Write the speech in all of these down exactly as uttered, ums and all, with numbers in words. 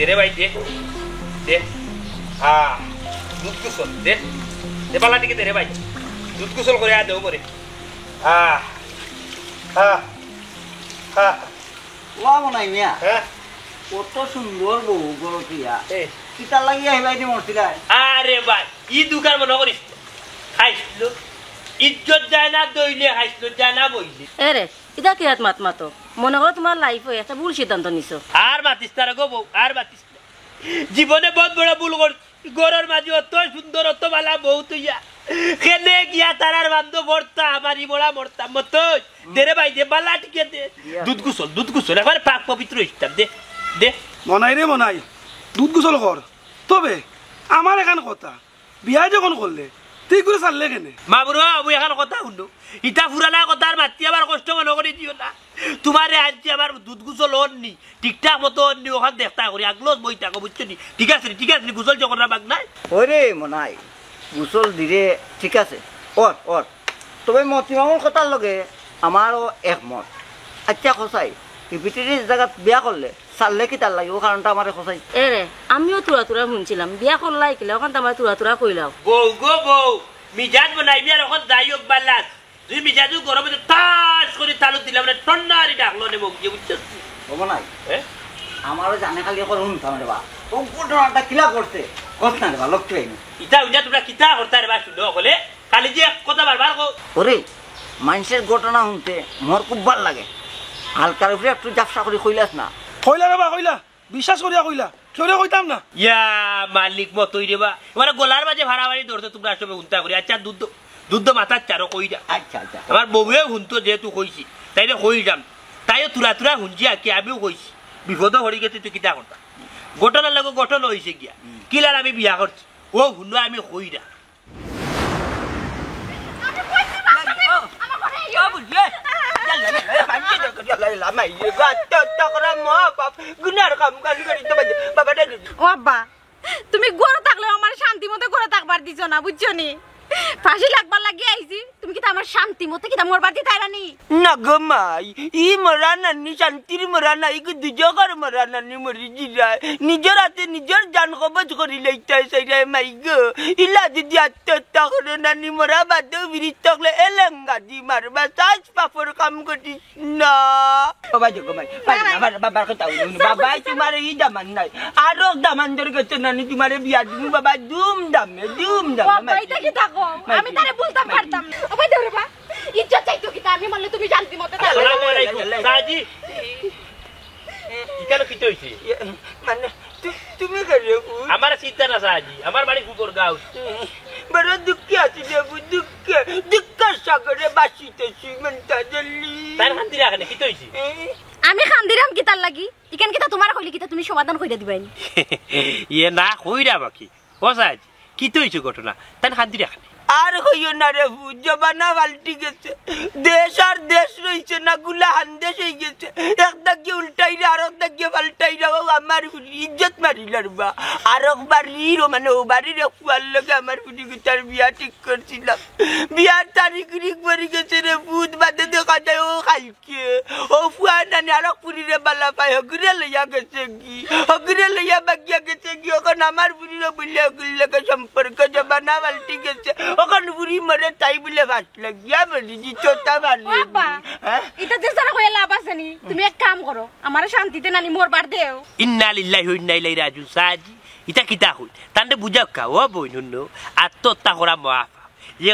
রে ভাই, দে। দে। আহ, দুধ গোসল, দে। দে, বালা টিকে দে রে ভাই। দুধ গোসল করে আর দেও করে। আহ, আহ, আহ। ওয়া মনাই মিয়া, হ্যাঁ? কত সুন্দর বউ গো কিয়া। এ। কিতার লাগি আইবায় দি মরছিলায়? আরে ভাই, ই দুকার মনো করিস না। খাইছিল। ইজ্জত যায় না দইলে, খাইছিল যায় না বইলে। এ রে, ইটা কিয়াত মাত মাতো? মনে করো তুমার লাইফো একটা ভুল সিদ্ধান্ত নিছো। আর মাতিস না রে গো বউ, আর মাতিস না। জীবনে বউত বড় ভুল করছি। ঘরর মাঝে অত সুন্দর, অত বালা বউ তুইয়া। কেনে গিয়া তারার বান্ধব ভর্তা, আমার ই বড়া মরতাম মতই। দে রে ভাই, দে, বালা টিকে দে। দুধ গোসল, দুধ গোসল, একবার পাক পবিত্র ইসলাম, দে, দে। মনাই রে মনাই, দুধ গোসল কর। তবে আমার এখান কথা, বিয়া যখন করলে, তুই করে ছাড়লে কেনে? মা বুড়া, আমি এখান কথা হুনো। ইতা পুরানা কথা আর মাতি আবার কষ্ট মনো করি দিও না। তুমারে আনছি আমার দুধ গোসল অর নি, ঠিকঠাক মতো অর নি, অখান দেখতা করি, আগলো বই থাকো, বুঝছো নি? ঠিক আছে নি, ঠিক আছে নি, গোসল যখন না বাগ নাই। ওরে মনাই, গোসল দিরে, ঠিক আছে, অর, অর। তবে মতি মামুর কথার লগে আমারও একমত। আচ্ছা কসাই, ই পিটিরির জাগাত বিয়া করলে ছাড়লে কিতার লাগি? অউ কারণটা আমারে কসাই। এ রে, আমিও তুরা তুরা হুনছিলাম, বিয়া করলাই কিলা, অখান তো আমারে তুরা তুরা কইলাও। বউ গো বউ, মিজাজ বনাইবি আর অখন যাই হোক বালাস। তুই মিজাজও গরম অইছে, তাস করি তালু দিলাম, মানে ঠান্ডা আর ডাকলো নে বউকে, বুঝছস তুই? ও মনাই, হ্যাঁ? আমারও জানে খালি অখন হুনতাম রে বা। ও ঘটনাটা কিলা করছে? কস না রে বা, লক্ষ্য হয়নি। ইতা হুনিয়া তুমরা কিতা করতা রে বা, হুনো অকলে? খালি যে এক কথা বারবার কও। ওরে, মাইনষের ঘটনা হুনতে মোর খুব ভালা লাগে। হালকার উপরে একটু ঝাপসা করি কইলাস না। কইলা রে বা, কইলা। বিশ্বাস করিয়া কইলা। কেউরে কইতাম না। ইয়া মালিক মতই রে বা। এবারে গলার মাঝে ফাড়াফাড়ি ধরছে, তুমরা সবে হুনতা করি। আচ্ছা, দুধ, দুধ মাথার চারো কইরা। আচ্ছা, আচ্ছা। আমার বউয়ে হুনতো যেহেতু কইছি, তাইরে কইলাম। তাইও তুরা তুরা হুনছি আর কি, আমিও কইছি। বিপদও পড়ি গেছি, তুই কিতা করতা? ঘটনার লগে ঘটনা অইছে গিয়া। কিলার আমি বিয়া করছি। ও হুনো আমি কইরা। আমি কইছি, বাবা, ও, আমার ঘরে আইও। ও, বুঝলে? ইয়াল্লা, ইয়াল্লা, ইয়াল্লা, ইয়াল্লা, ইয়াল্লা, মাই, ইয়ে, গা, তো, তো, করে মা, বাপ, গুনার কাম, কাম করি তো বাজে। বাবা, ডাক। ও আব্বা, তুমি ঘরো থাকলেও আমারে শান্তি মতো ঘরো থাকবার দিছো না, বুঝছো নি? ফাঁসি লাগবার লাগি আইছি, তুমি কিতা আমার শান্তি মতো কিতা মরবার দিতায় না নি? না গো মাই, ই মরা নানি শান্তির মরা নায়, ইগু দুজখর মরা নানি মরি জিরায়। নিজর আতে নিজর জান কবজ করি লইতায় চাইরায় মাই গো। ইলা যদি আত্মহত্যা করে নানি মরা বাদেও বিরিত থাকলে এলেঙ্গা দি মারবা, সাজ পাপর কাম করিস না। বাবা দেখো মাই, বাবা, বাবা, বাবা, কথা বলুন। বাবা, তোমার ই দামান নাই। আরো দামান দর গেছে নানি, তোমারে বিয়া দিমু বাবা, ধুমধামে, ধুমধামে, বাবা, মাই। এটা কি থাকো? মাই, আমি তারে বলতাম মাই। পারতাম না। ও ভাই, ধরো বা। ইজ্জত চাইতো কিতা? আমি মানলে তুমি শান্তি মতো থাকো। আসসালামু আলাইকুম। সাজি। ইখানো কিতা অইছে? ইয়ে, মানে, তু-, তুমি কেনে গো? আমার চিন্তা না সাজি, আমার বাড়ি গোবরগাঁও। বড় দুঃখে আছি রে গো, দুঃখে, দুঃখের সাগরে ভাসিতেছি মনটা জলি। তাইন কান্দিরা কেনে, কিতা অইছে? আমি কান্দিরাম কিতার লাগি? ইখান কিতা তোমারে কইলে কিতা তুমি সমাধান কইরা দিবায়নি? ইয়ে না, কইরা বাকি। ও সাজ, কিতা অইছে ঘটনা? তাইন কান্দিরা কেনে? আর কইও না রে পুত, জমানা পাল্টি গেছে। দেশ আর দেশ রইছে না, গুলা হান্দেশ অই গেছে। এক দাগিয়ে উল্টাইরা, আর এক দাগিয়ে পাল্টাইরা, ও আমার ফুরি, ইজ্জত মারিলার বা। আর এক বাড়ির, ও মানে ও বাড়ির এক ফুয়ার লগে আমার ফুরি গুতার বিয়া ঠিক করছিলাম। বিয়ার তারিখ রিক পড়ি গেছে রে পুত, বাদে দেখা যায় ও খাইল কে? ও ফুয়া নানি আরক ফুরিরে বালা পায়, হগুরে লইয়া গেছে গি, হগুরে লইয়া বাগিয়া গেছে গি। অখন আমার ফুরিরও বুলে হগুর লগে সম্পর্ক, জমানা পাল্টি গেছে। অখন ফুরি মরে তাই বুলে ফাঁস লাগিয়া মরি গেছে, তা পারে ও আব্বা, নি। হ্যাঁ? ইতা যে সারা কইয়া লাভ আছে নি? তুমি এক কাম করো, আমারে শান্তিতে নানি মরবার দেও। ইন্না লিল্লাহি ওয়া ইন্না ইলাইহি রাজিউন। সাজি, ইতা কিতা কই? তানরে বুঝাউক্কা, ও বইন, হুনো, আত্মহত্যা করা মহা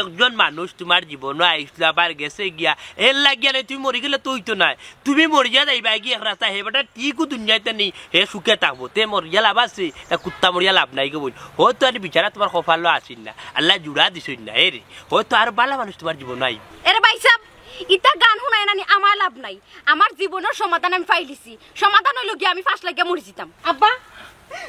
একজন মানুষ তুমার জীবনো আইছিল, আবার গেছে গিয়া। এর লাগিয়া নায়, তুমি মরি গেলে তো অইতো নায়। তুমি মরিয়া যাইবায় গি এক রাস্তা, হে বেটা ঠিকউ দুনিয়াত নেই, হে সুখে থাকবো। তে মরিয়া লাভ আছে, না কুত্তা মরিয়া লাভ নাই গো বইন। হয়তো আর বিচারা তুমার কপালো আছিল না, আল্লায় জুড়া দিছইন না, এ রে। হয়তো আর বালা মানুষ তুমার জীবনো আইবো। এরে ভাইসাব, ইতা গান হুনায় নানি আমার লাভ নাই। আমার জীবনর সমাধান আমি পাইলিছি। সমাধান অইলো গিয়া আমি ফাঁস লাগিয়া মরি যিতাম। আব্বা,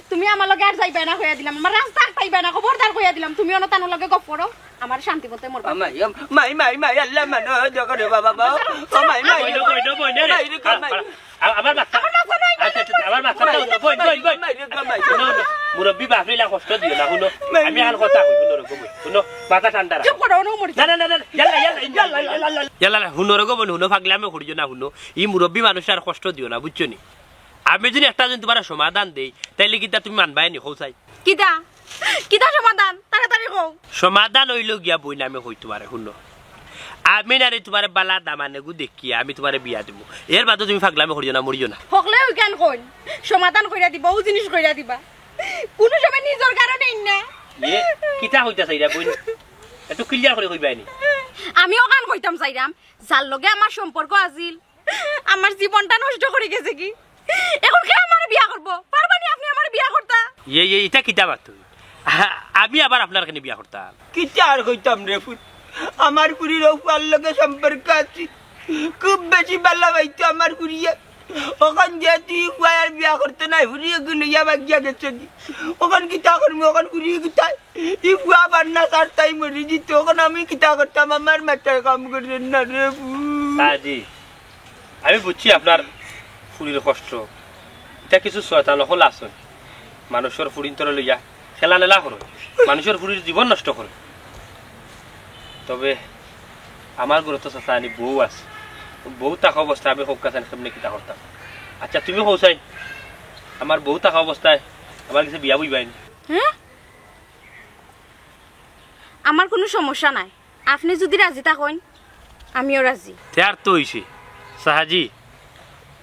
তুমি আমার লগে আর যাইবায় না কইয়া দিলাম, আমার রাস্তা আটকাইবায় না, খবরদার কইয়া দিলাম। তুমি অনো তানর লগে গপ করো, আমার শান্তি মতে মরবা। মাই, মাই, মাই, মাই, আল্লাহ মানো, দেখো রে বাবা, বাবা। ও মাই, মাই, কই না, কই না, কই না রে। মাই রে, কই, মাই। আ-, আ-, আমার মাথা। আমার মাথা নাই, আচ্ছা, আচ্ছা, আমার মাথা তো, বই, বই, বই। মাই রে, কই, মাই। হুনো, হুনো, মুরব্বি বাফরে ইলা কষ্ট দিও না, হুনো। মাই। আমি আর কথা কইবো, হুনো রে, বই। হুনো, মাথা ঠান্ডা রাখো। চুপ করো, অনো মরি। না, না, না, না, ইয়াল্লা, ইয়াল্লা, ইয়াল্লা, ইয়াল্লা, ইয়াল্লা। ইয়াল্লা, হুনো রে গো বইন, হুনো, পাগলামি করিও না, হুনো। ই মুরব্বি মানুষরে আর কষ্ট দিও না, বুঝছো নি? আমি যুদি একটা দিন তুমারে সমাধান দেই, তাইলে কিতা তুমি মানবায় নি, কও চাই? কিতা? কিতা সমাধান? তাড়াতাড়ি কও। সমাধান অইলো গিয়া বইন, আমি কই তুমারে, হুনো। আমি নারে তুমারে বালা দামানেগু দেখিয়া আমি তুমারে বিয়া দিমু। এর বাদে তুমি পাগলামি করিও না, মরিও না। হকলে অউ কেন কইন? সমাধান কইরা দিবা, অউ জিনিস কইরা দিবা। কুনু সময় নিজর কারণে না। এ, কিতা কইতা চাইরা বইন? একটু clear করি কইবায় নি। আমি অখান কইতাম চাইরাম, যার লগে আমার সম্পর্ক আছিল, আমার জীবনটা নষ্ট করি গেছেগি। এখন কে আমারে বিয়া করবো? পারবা নি আপনে আমারে বিয়া করতা? ইয়ে, ইয়ে, ইটা কিতা মাত তুমি? আ-, আমি আবার আপনার কেনে বিয়া করতাম? কিতা আর কইতাম রে পুত, আমার ফুরির অউ ফুয়ার লগে সম্পর্ক আছিল, খুব বেশি বালা পাইতো আমার ফুরিয়ে। অখন যেহেতু ই ফুয়ায় আর বিয়া করতো নায়, ফুরিয়ে গু লইয়া ভাগিয়া গেছেগি। অখন কিতা করমু, অখন ফুরিয়ে কিতা? ই ফুয়া বান্না সারতাই মরি যিতো, অখন আমি কিতা করতাম? আমার মাথায় কাম করে না রে পুত। জি, আমি বুঝছি আপনার ফুরির কষ্ট। ইটা কিছু শয়তান অকল আছে, মানুষর ফুরিন্তরে লইয়া খেলা লেলা করে, মানুষর ফুরির জীবন নষ্ট করে। তবে আমার ঘরো তো চাচা আনি বউ আছে, বউ থাকা অবস্থায় আমি কউক্কা চাইন কেমনে কিতা করতাম। আচ্ছা, তুমি কও চাইন, আমার বউ থাকা অবস্থায় আমার গেছে বিয়া বইবায় নি? হ্যাঁ, আমার কুনু সমস্যা নাই, আপনে যুদি রাজি থাকইন, আমিও রাজি। তে আর তো অইছে, চাচা জি,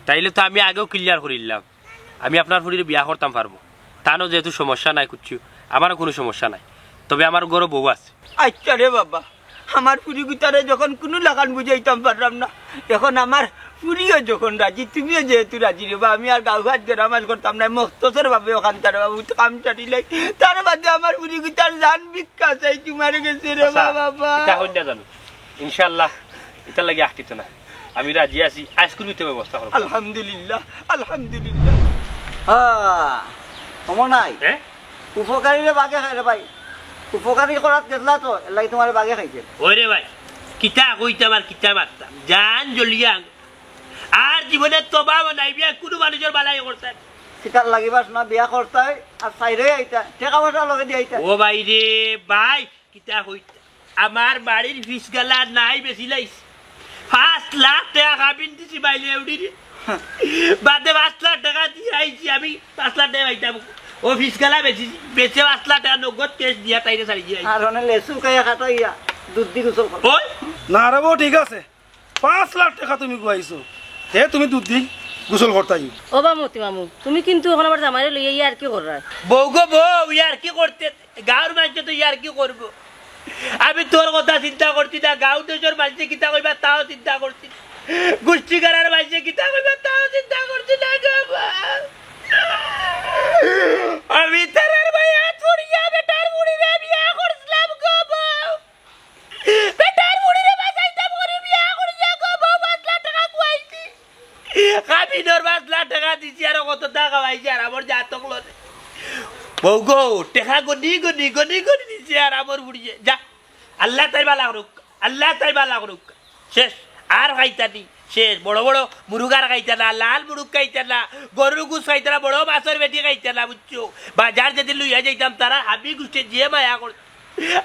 তাইলে তো আমি আগেউ clear করিলাম, আমি আপনার ফুরিরে বিয়া করতাম পারমু, তানও যেহেতু সমস্যা নাই কুচ্ছু, আমারও কুনু সমস্যা নাই, তবে আমার ঘরো বউ আছে। আচ্ছা রে বাবা, আমার ফুরি গুতারে যখন কুনু লাখান বুঝাইতাম পারলাম না, এখন আমার ফুরিও যখন রাজি, তুমিও যেহেতু রাজি রে বা, আমি আর গাউ হাত গেরামাস করতাম না, মখতসর ভাবে অখান তার বাবু কাম সারিলাই, তার বাদে আমার ফুরি গুতার জান ভিক্ষা চাই তুমার গেছে রে আচ্ছা, বাবা। ইটা কইন না জানো, ইনশাআল্লাহ, ইটার লাগি আটকিতো না, আমি রাজি আছি, আইজকুর ভিতরে ব্যবস্থা করমু। আলহামদুলিল্লাহ, আলহামদুলিল্লাহ। হ্যাঁ, সময় নাই। হ্যাঁ? উপকারীরে বাঘে খায় রে ভাই, উপকারী করাত গেছলা তো, এর লাগি তুমারে বাঘে খাইছে। ওই রে ভাই, কিতা কইতাম আর কিতা মাততাম, জান জ্বলিয়া। আর জীবনে তবা বানাইবি, আর কুনু মানুষর বালাই করতাম। শিকার লাগিবাস না, বিয়া করতায়, আর সাইরে আইতা, টেকা পয়সা লগে দি আইতা। ও ভাই রে ভাই, কিতা কইতা, আমার বাড়ির ফিসগালা নাই বেচিলাইছি। পাঁচ লাখ টেকা কাবিন দিছি বাইলে উড়ি রে। বাদে পাঁচ লাখ টেকা দিয়া আইছি আমি, পাঁচ লাখ টেকা পাইতাম। ও ফিসগালা বেচিছি, বেচে পাঁচ লাখ টেকা নগদ cash দিয়া তাইরে ছাড়ি দিয়া আইছি। আর অনে লেসু খাইয়া খাটাইয়া দুধ দি গোসল কর। ওই। না রে বউ, ঠিক আছে। পাঁচ লাখ টেকা তুমি খুয়াইছো, হে তুমি দুধ দি গোসল করতায়। ও বা মতি মামু, তুমি কিন্তু অখন আমার জামাইরে লইয়া ইয়ার্কি কররায়। বউ গো বউ, ইয়ার্কি করতে গাউর মানষে তো ইয়ার্কি করবো। আমি তোর কথা চিন্তা করছি না, গাউ দেশর মানষে কিতা কইবা তাও চিন্তা করছি না, গুষ্টিগারার মানষে কিতা কইবা তাও চিন্তা করছি না গো বা। আমি তারার ভাই হাত পড়িয়া বেটার বুড়িরে বিয়া করছিলাম গো বা। বেটার বুড়িরে বাঁচাইতাম করি বিয়া করিয়া গো বউ পাঁচ লাখ টেকা খুয়াইছি। কাবিনর পাঁচ লাখ টেকা দিছি আর কত টেকা পাইছি আর আমার জাতক লনে। বউ গো, টেকা গনি গনি, গনি গনি দিছে আর আমার বুড়িয়ে। যা, আল্লাহ তাই বালা করুক, আল্লাহ তাই বালা করুক। শেষ, আর খাইতা নি, শেষ। বড় বড় মুরুগ আর খাইতা না, লাল মুরুগ খাইতা না, গরুর গুস খাইতা না, বড় মাছর বেটি খাইতা না, বুঝছো? বাজার যেদিন লইয়া যাইতাম, তারা হাবি গুষ্টিয়ে যে মায়া কর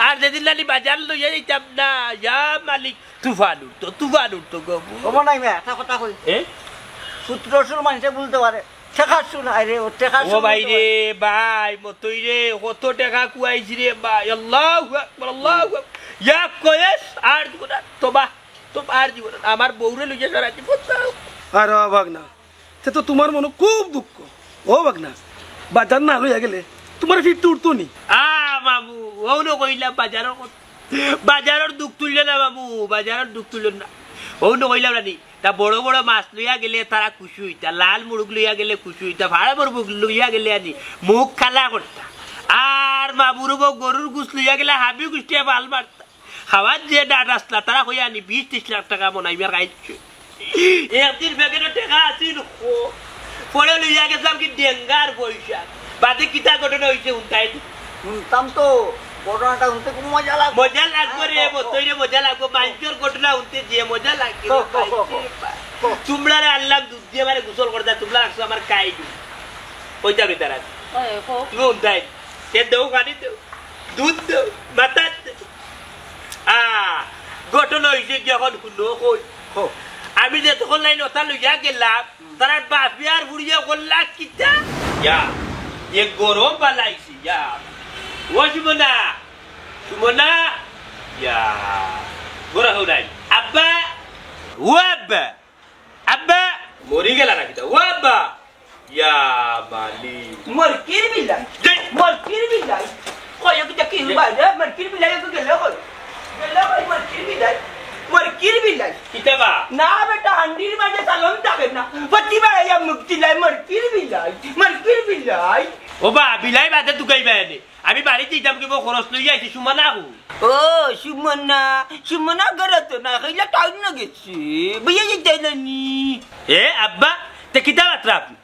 আর যেদিন নানি বাজার লইয়া যাইতাম না, ইয়া মালিক, তুফান উঠতো, তুফান উঠতো গো। ও মনাই মিয়া, একটা কথা কই। এ? সূত্র সুর মানষে বুলতে পারে, টেকার সুর নাই রে, ও টেকার ও সুর ভাই বুলতে রে, পারে। ভাই, মতই রে, কত টেকা খুয়াইছি রে ভাই, আল্লাহু আকবার, আল্লাহু আকবার। ইয়া কয়েস, আর জীবন আর, তোবা, তোবা আর জীবন আর। আমার বউরে লইয়া সারা জীবন যাও। আর বাবা না, তে তো তুমার মনো খুব দুঃখ। ও বাগনা, বাজার না লইয়া গেলে তুমার ফিরতে উঠতো নি। আ মামু, অউ নু কইলাম বাজারর কথা। বাজারর দুখ তুললে না মামু, বাজারর দুখ তুললে না। অউ নু কইলাম না নি, তা বড় বড় মাছ লইয়া গেলে তারা খুশি অইতা, লাল মুরুগ লইয়া গেলে খুশি অইতা, ফার্মর মুরুগ লইয়া গেলে আনি মুখ কালা করতা। আর মামুর বউ গরুর গুস লইয়া গেলে হাবি গুষ্টিয়ে ফাল মারতা। খাওয়ার যে ডাট আসলা, তারা কইয়া আনি বিশ তিরিশ লাখ টেকা মনাইবার খাইছে। একদিন প্যাকেটো টেকা আছিল, ও, পরে লইয়া গেছিলাম কি ডেঙ্গার পয়সা। বাদে কিতা ঘটনা অইছে হুনতায় নি? হুনতাম তো, ঘটনাটা হুনতে খুব মজা লাগবো। মজা লাগবো রে, হ্যাঁ, মতই রে, মজা লাগবো। মাইনষর ঘটনা হুনতে যে মজা লাগে রে ভাই, রে ভাই। তুমরারে আনলাম দুধ দিয়া আমারে গোসল করতায়, তুমরা রাখছো আমার কাইডু। কইতাম নি তারা। ওই, কও। তুমি হুনতায় নি? সে দেও খানি দেও। দুধ দেও, মাথাত দেও। আ, ঘটনা অইছে কি অখন হুনো কই। কও। আমি যে তখন লাইন ওটা লইয়া গেলাম, তারার বাপে আর বুড়িয়ে করলা কিতা? ইয়া, এ গরম বালাইছি, ইয়া। ও সুমনা, সুমনা, ইয়া, বড় হও নাই। আব্বা, ও আব্বা, আব্বা, মরি গেলা না কিতা? ও আব্বা, ইয়া মালিক। মরকির বিলাই। মরকির বিলাই। কই, কিতা কি বাইরে? মরকির বিলাই, গেল কই? গেল কই মরকির বিলাই? মরকির বিলাই। কিতা বা? না বেটা, হান্ডির মাঝে সালন থাকে না। প্রতিবার আইয়া মুখ দিলাই, মরকির বিলাই, মরকির বিলাই। ও বা, বিলাই বাদে তুকাইবা এনে। আমি বাড়িত যাইতাম কিবা, খরচ লইয়া আইছি, সুমনা কই? ও, সুমনা, সুমনা ঘরো তো না, কইলা টাউনো গেছে। বইয়া যাইতাইলানি। এ আব্বা, তে কিতা বাতরা আপনি?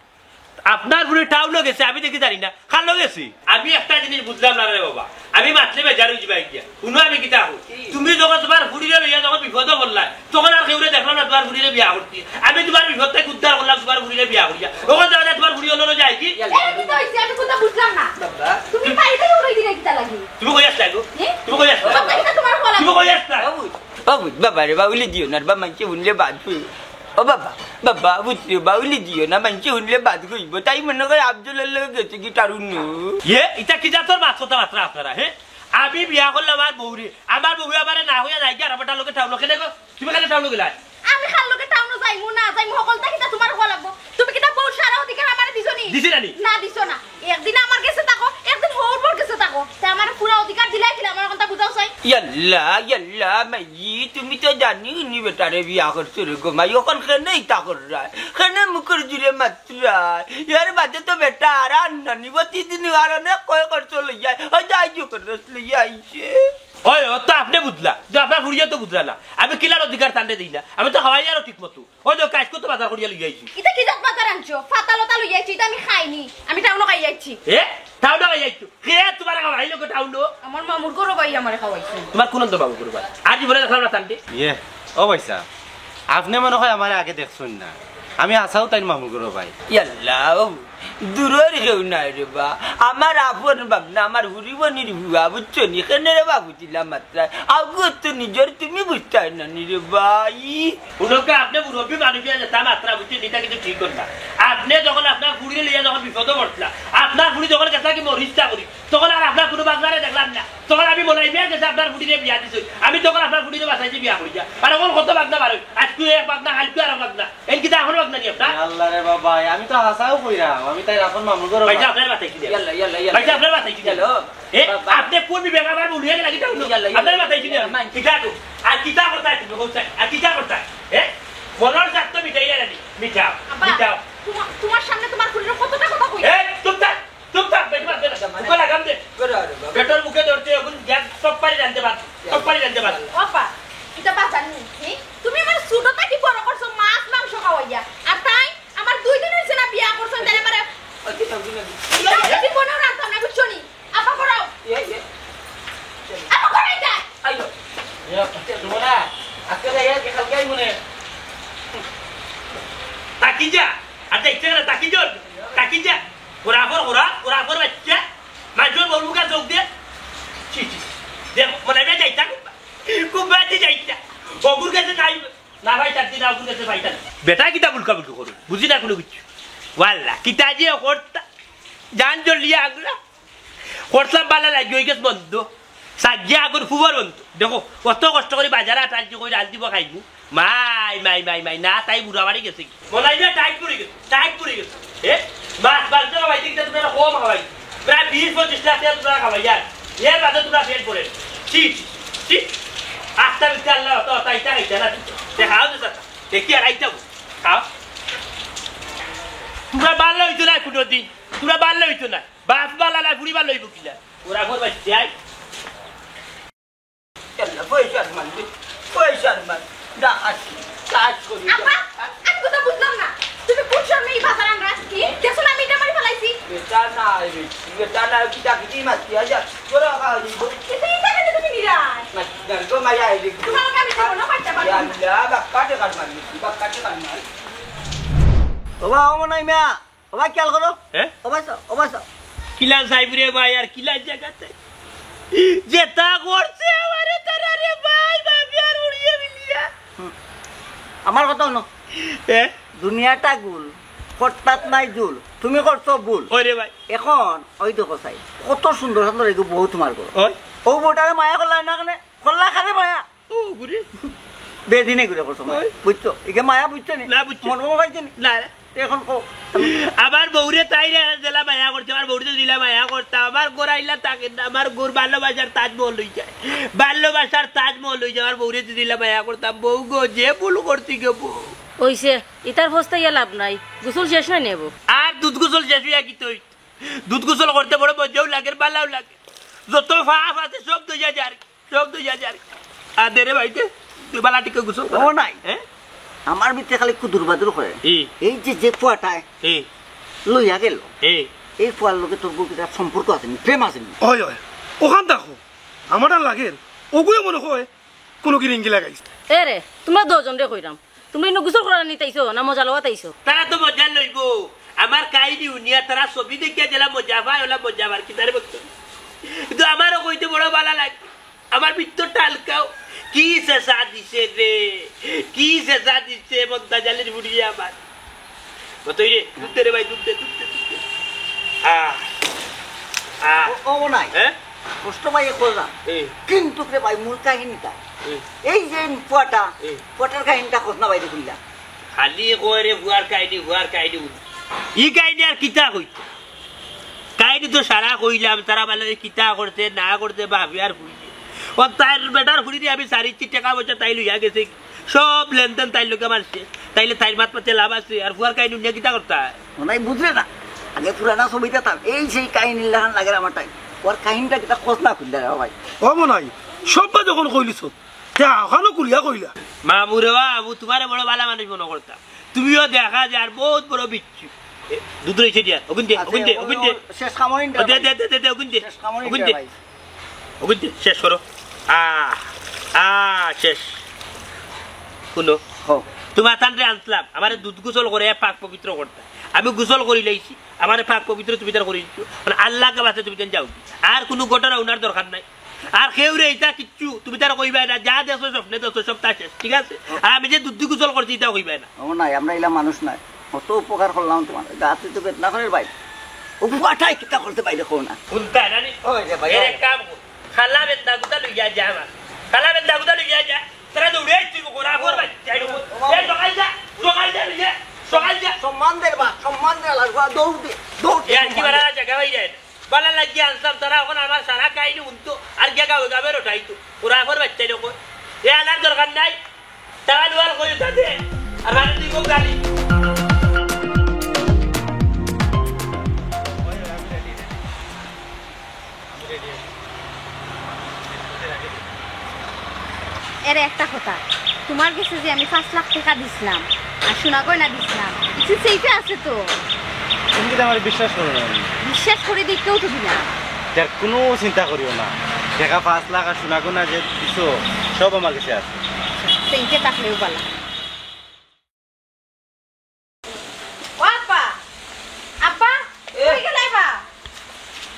আপনার ফুড়ি টাউনো গেছে, আমি দেখি জানি না। কার লগে গেছে? আমি একটা জিনিস বুঝলাম না রে বাবা, আমি মাতলে বেজার অইযিবায় গিয়া। হুনো আমি কিতা কই, তুমি যখন তুমার ফুড়িরে লইয়া যখন বিপদো পড়লায়, তখন আর কেউরে দেখলাম না তুমার ফুড়িরে বিয়া করতে। আমি তুমার বিপদ থাকি উদ্ধার করলাম তুমার ফুড়িরে বিয়া করিয়া। অখন যাও না, তুমার ফুড়ি অন্যনো যায় কি? এই কিতা অইছে? আমি কুন্তা বুঝলাম না। বাবা। তুমি পাইলে উড়াই দিলে কিতা লাগি? তুমি কই আছলায় গো? হ্যাঁ? তুমি কই আছলায়? বাবা, এটা তোমার বলা। তুমি কই আছলায়? বাবু, বাবু, বাবা রে, বাউলি দিও না, বাবা, মাইনষে হুনলে বাদ অইবো। ও বাবা, বাবা, বুঝছো, বাউলি দিও না, মাইনষে হুনলে বাদ অইবো। তাই মনো করে আফজলর লগে গেছে গি টাউনো। ইয়ে, ইটা কি জাতর মাত কথাবার্তা আপনারা, হ্যাঁ? আমি বিয়া করলাম আমার বউরে, আমার বউয়ে আমারে না কইয়া যায়গি আর বেটার লগে টাউনো। কেনে গো? তুমি কেনে টাউনো গেলায়? আমি কার লগে টাউনো যাইমু না যাইমু, হকলতা কিতা তুমার কওয়া লাগবো? তুমি কিতা বউর সারা অধিকার আমারে দিছো নি? দিছি না নি? না দিছো না। একদিন আমার গেছে থাকো, একদিন হউর বউর গেছে থাকো। তে আমারে পুরা অধিকার দিলায় কিলা, আমার অখনতা বুঝাও চাই। ইয়াল্লা, ইয়াল্লা, মাই, তুমি তো জানি নি বেটারে বিয়া করছো রে গো মাই, অখন কেনে ইতা কররায়? কেনে মুখর জুরে মাতরায়? এর বাদে তো বেটা আর আন না নি, প্রতিদিন আর অনেক কয় খরচ লইয়া, ওই যাই যে খরচ লইয়া আইছে। ওই, ও তো আপনে বুঝলা, তো আপনার ফুড়িয়ে তো বুঝলা না। আমি কিলার অধিকার তানরে দেই না, আমি তো খাওয়াই আরো ঠিক মতো। ওই দেখো, আইজকু তো বাজার করিয়া লইয়া আইছি। ইটা কি জাত বাজার আনছো? ফাতা লতা লইয়া আইছি, ইটা আমি খাইনি। আমি টাউনো খাইয়া আইছি। এ? টাউনো খাইয়া আইছো? কে তুমারে খাওয়াইলো গো টাউনো? আমার মামুর ঘরো ভাই আমারে খাওয়াইছে। তুমার কুন অন্তর মামুর ঘরো ভাই? আর জীবনে দেখলাম না তানরে। ইয়ে, ও ভাইসাব, আপনে মনো কয় আমারে আগে দেখছইন না। আমি আছাউ তাইন মামুর ঘরো ভাই। ইয়াল্লা, ও দূরর কেউ নায় রে বা। আমার আপন ভাগনা, আমার হুরিবনির বুয়া, বুঝছো নি? কেনে রে বা বুঝিলা মাত্রায়। আগুর তো নিজর তুমি বুঝতায় না নি রে ভাই। হুনউক্কা, আপনে মুরব্বি মানুষ অইয়া যেতা মাতরা বুঝছইন, ইটা কিন্তু ঠিক অর না। আপনে যখন আপনার ফুড়িরে লইয়া যখন বিপদো পড়ছিলা, আপনার ফুড়ি যখন গেছলাগি মরিচ চাকরি, তখন আর আপনার কুনু ভাগনারে দেখলাম না। তখন আমি মলাই মিয়ার গেছে আপনার ফুড়িরে বিয়া দিছি। আমি তখন আপনার ফুড়িরে বাচাইছি বিয়া করিয়া। আর অখন কত ভাগনা বারই। আইজকু এক ভাগনা, কাইলকু আরক ভাগনা। এন কিতা অখন ভাগনা নি আপনার? এ আল্লাহ রে বাবা, আমি তো হাছাউ কইরাম। আমি তাইর আপন মামুর ঘরো ভাই। ভাই। আপনার মাথায় কি দেয়? ইয়াল্লা, ইয়াল্লা, ইয়াল্লা। ভাই, আপনার মাথায় কি দেয়? ইয়াল্লা। এ, বাবা। আপনে কোন বিবেক আমার ভুল অইয়া গেল, কিতা অইলো? ইয়াল্লা, ইয়াল্লা। আপনার মাথায় কি দেয়? ইয়াল্লা, মাই। কিতা তো? আর কিতা করতা তুমি? কও চাই। আর কিতা করতা? এ? মনর স্বাদ তো মিটাইলা না নি? মিটাও, আব্বা, মিটাও। তোমার, তোমার সামনে তোমার ফুড়িরে কতটা কথা কই? এ, চুপ থাক। চুপ থাক, বেটি মাত দে না। আচ্ছা, মানে মুখে লাগাম দে। বেটা রে বাবা। বেটার মুখে ধরতে এখন গ্যাস সব পারি জানতে পার। সব পারি জানতে পার। ও আব্বা, ইটা বাজার নি, হি? তুমি আমারে ছোট থাকি বড় করছো, মাছ মাংস খাওয়াইয়া। আর তাইন আমার দুই দিন অইছে না বিয়া করছইন, তাইন আমারে ওই কি থাকবি না? ইটা আমি জীবনেও রাখতাম না, বুঝছো নি? আব্বা, ঘুরাও। ইয়ে, ইয়ে। আব্বা, ঘুরাই যায়। আইও। ইয়ে, সুমনা, আজকে যাই আর কি, কালকে আইমু নে। তাকি যা। আচ্ছা, ইচ্ছে করে তাকি যা। তাকি যা। ঘোরা ফর, ঘোরা, ঘোরা ফর বাচ্চা। মানষর বউর মুখে চোখ দে। ছি, ছি। দেখ, মনে হয় যাইতা। খুব বাজে যাইতা। বগুর কাছে নাই। না ভাই, চার দিন আগুন গেছে ভাই, তার বেটা কিতা বুলকা বুলকি করে, বুঝি না কুনু কিচ্ছু। ওয়াল্লা, কিতা যে করতা, জান জ্বলিয়া আগুলা। করতাম বালা লাগি, অই গেছে বন্ধ। সাজিয়া আগুন ফুবর বন্ধ। দেখো, অত কষ্ট করি বাজারে আটা আনছি, কই রান্ধিব খাইমু। মাই, মাই, মাই, মাই, না, তাই বুড়া বাড়ি গেছে কি? মনে হয় না, টাইট পড়ে গেছে, টাইট পড়ে গেছে। এ? মাছ মাংস খাওয়াইতে গেলে তোমরা কম খাওয়াই। প্রায় বিশ পঁচিশ লাখ টাকা তোমরা খাওয়াই আর। এর বাদে তোমরা পেট ভরে। ছি, ছি, ছি। আস্তা মিথ্যা আল্লাহ, অত, অত, ইটা খাইতে না। দেখাও যে চাচা। দেখি আর আইতাম। খাও। তোমরা বালা অইতো না কুনুদিন। তোমরা বালা অইতো না। বাপ বালা না, ফুড়ি বালা অইবো কিলা? ওরা ঘর বাচ্চাই। ইয়াল্লা, পয়সার মালিক, পয়সার মালিক। যা, আসি, কাজ করি। আব্বা, আমি কথা বুঝলাম না। তুমি কোন শরমে এই বাজার আনরা? কি? দেখছো না আমি ইটা মারি ফালাইছি? বেটা না, রে, বেটা না, কিতা কিতি মাতি, আচ্ছা, তোরা খাওয়া দিব। কিন্তু ইটা কেন তুমি নিরায়? না, না, গো, মায়া, এই দেখো। তোমার লগে আমি জীবনও পারতে পারবো না। ইয়াল্লা, বাক্কা টেকার মালিক, বাক্কা টেকার মালিক। ওবা, ও মনাই মিয়া, ওবা, খেয়াল করো। হ্যাঁ? ওবা, সব, ওবা, সব। কিলা যাইব রে ভাই, আর কিলা জায়গাতে? যেতা করছে আমারে তারা রে ভাই, ভাবি আর উড়িয়ে মিলিয়া। হুম। আমার কথা হুনো। এ? দুনিয়াটা গুল, কর্তাত নাই জুল, তুমি করছো ভুল। ওই রে ভাই। এখন ওই দেখো চাই, কত সুন্দর সুন্দর এগু বউ তোমার ঘর। ওই। ও বউটারে মায়া করলা না কেনে? করলা কারে মায়া? ও ঘুরে। বেদিনে ঘুরে করছো মায়া। ওই। বুঝছো? একে মায়া বুঝছো নি? না বুঝছি। মর্ম পাইছো নি? না রে। এখন কও। আমার বউরে তাই রে জেলা মায়া করছে, আমার বউরে তো দিলা মায়া করতাম, আমার ঘর আইলা থাকে না, আমার ঘর ভালোবাসার তাজমহল হই যায়, ভালোবাসার তাজমহল হই যায়, আমার বউরে তো দিলা মায়া করতাম, বউ গো যে ভুল করছি গো বউ। ওইছে, ইতার ফস্তাইয়া লাভ নাই, গোসল শেষ না নেব। আর দুধ গোসল শেষ হইয়া কি তুই? দুধ গোসল করতে বড় মজাও লাগে, ভালাও লাগে, যত ফাফ আছে সব দইয়া যায় আর কি। সব তো ইয়া যার। আর দে রে ভাই, দে। তুই বালা টিকে গোসল কর। ও নাই। হ্যাঁ? আমার ভিতরে খালি একটু দুর্বাদুর করে। ই। এই যে, যে ফুয়াটায় ই। লইয়া গেল, ই। এই ফুয়ার লগে তোর বউর কিতা সম্পর্ক আছে নি, প্রেম আছে নি? ওই, ওই। ওখান দেখো। আমার আর লাগে। ওগুয়ে মনে হয় কোনো কি রিঙ্গি লাগাইছে। এ রে, তোমরা দুজনরে কইরাম। তোমরা ইনো গোসল করার নিতে আইছো না মজা লওয়াত আইছো? তারা তো মজা লইবো। আমার কাহিনী হুনিয়া তারা ছবি দেখিয়া যেলা মজা পায়, ওলা মজা পার কি তারে বলতো? কিন্তু আমারও কইতে বড় বালা লাগে। আমার ভিতরটা হালকাও। কি সেসা দিছে রে, কি সেসা দিছে মন্তাজ আলীর বুড়িয়ে আমার। কতই রে, দুধ দে রে ভাই, দুধ দে, দুধ দে, দুধ দে। আহ, আহ। ও, ও নাই। হ্যাঁ? কষ্ট পাই এক কথা। এই। কিন্তু রে ভাই, মূল কাহিনীটা। এই। এই যে ফুয়াটা, এই। ফুয়াটার কাহিনীটা কস না বাইরে খুললা। খালি কয় রে, ফুয়ার কাহিনী, ফুয়ার কাহিনী। ই কাহিনী আর কিতা কইতো? কাহিনী তো সারা কইলাম, তারা বলে কিতা করছে, না করছে, বাপে আর কইছে। ও তাইর বেটার ফুড়ি দিয়ে আমি সারিছি, টাকা পয়সা তাই লইয়া গেছে, সব লেনদেন তাইর লগে আমার শেষ। তাইলে তাইর মাত মাতে লাভ আছে, আর ফুয়ার কাহিনী নিয়ে কিতা করতা? মনে হয় বুঝলে না, আগে পুরানা ছবিটা তার, এই সেই কাহিনীর লাখান লাগে আমার টাইম। ওর কাহিনীটা কিতা খোঁজ না খুললে রে ভাই। ও মনে হয়, সব যখন কইলিছ, তে আখানো খুলিয়া কইলা। মামু রে বাবু, তোমারে বড় ভালা মানুষ মনে করতাম, তুমিও দেখা যায় আর বহুত বড় বিচ্ছু। এ, দুধ রয়েছে দিয়া, ওগুন দে, আছে, ওগুন দে, ওই, ওগুন দে। ওই, শেষ কামড় ইনটা ও, দে, ভাই। দে, দে, দে, দে, ওগুন দে, শেষ কামড় ওগুন ইনটা দে। ভাই। ওগুন দে, শেষ করো। আ, আ, শেষ। শুনো। হো। তোমার তানরে আনছিলাম, আমারে দুধ গোসল করে পাক পবিত্র করতা। আমি গোসল করি লাইছি, আমারে পাক পবিত্র তুমি তার করি দিছো। মানে আল্লাহকে বাঁচে তুমি তান যাও। আর কোনো ঘটনা উনার দরকার নাই। আর কেউ রে এটা কিচ্ছু, তুমি তার কইবায় না, যা দেখছো স্বপ্নে দেখছো সব তা শেষ, ঠিক আছে? আর আমি যে দুধ গোসল করছি এটাও কইবায় না। ও নাই, আমরা ইলা মানুষ নাই। কত উপকার করলাম তোমার। গাতে তো বেদনা করে ভাই। ও ফুয়াটাই কিতা করতে বাইরে কও না। হুনতা না নি? ওই রে ভাই, এর ওই। এক কাম কর। খালা বেদনা গুতা লইয়া যা আমার। খালা বেদনা গুতা লইয়া যা। তারা দৌড়ে তুই গোরা কর ভাই। যাই রে। এ সকাল যা, সকাল যা লইয়া, সকাল যা। সম্মান দে বা, সম্মান দে আলার ফুয়া, দৌড় দে, দৌড় দে। এ আর কি বালা জাগা ভাই যায় না। বালা লাগিয়া আনছলাম, তারা অখন আমার সারা কাহিনী হুনতো, আর গিয়া গাঁওয়ে গাঁওয়ে রটাইতো। ওরা এখন বাচ্চা লোক। এ আনার দরকার নাই। টাকা লুয়াল কই উঠা দে। আর মানে তুই কোন গালি? এরে একটা কথা, তোমার গেছে যে আমি পাঁচ লাখ টেকা দিছলাম, আর সোনা গয়না দিছলাম, ইছু সেইফে আছে তো? তুমি কিতা আমারে বিশ্বাস করো না? বিশ্বাস করি দেখতেও তো দিলাম। যার কোনো চিন্তা করিও না, টেকা পাঁচ লাখ আর সোনা গয়না যে দিছো, সব আমার গেছে আছে। সেইফে থাকলেও বালা। ও আব্বা, আব্বা, এ। কই গেলে বা?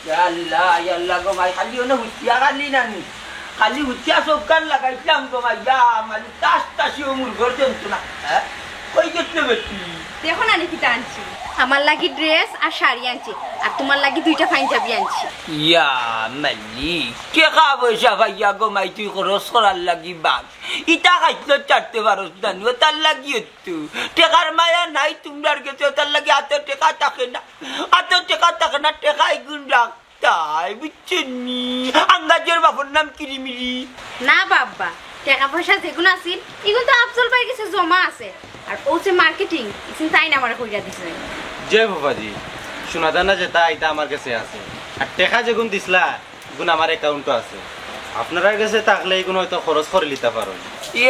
ইয়া আল্লাহ, ইয়া আল্লাহ গো মাই, খালি অনো হুতিয়া খালি নানি। খালি হুতিয়া সবকার লাগাইছিলাম গো মাই, ইয়া মালি তাস তাসি ও মুরগর যন্ত্রণা। হ্যাঁ? কই গেছলে বেটি? দেখো নানি কিতা আনছি। আমার লাগি ড্রেস আর শাড়ি আনছি, আর তোমার লাগি দুইটা পাঞ্জাবি আনছি। ইয়া মালি, টেকা পয়সা পাইয়া গো মাই তুই খরচ করার লাগি বাঘ। ইটা খাইছলত ছাড়তে পারস না নি, ওটার লাগি তো। টেকার মায়া নাই তুমরার গেছে, ওটার লাগি আতো টেকা থাকে না। আতো টেকা থাকে না, টেকা ইগুন রাখতায়, বুঝছো নি? আঙ্গাজর বাপর নাম কিরিমিরি। না বাবা, টেকা পয়সা যেগুন আছিল, ইগুন তো আফজল ভাইর গেছে জমা আছে। আর ও যে মার্কেটিং, ইগুন তাইন আমারে কইরা দিছে। যে বাবাজি, সোনা দানা যেটা, ইটা আমার গেছে আছে। আর টেকা যেগুন দিছলা, ইগুন আমার অ্যাকাউন্টো আছে। আপনারার গেছে থাকলে ইগুন হয়তো খরচ করি লিতা পারইন।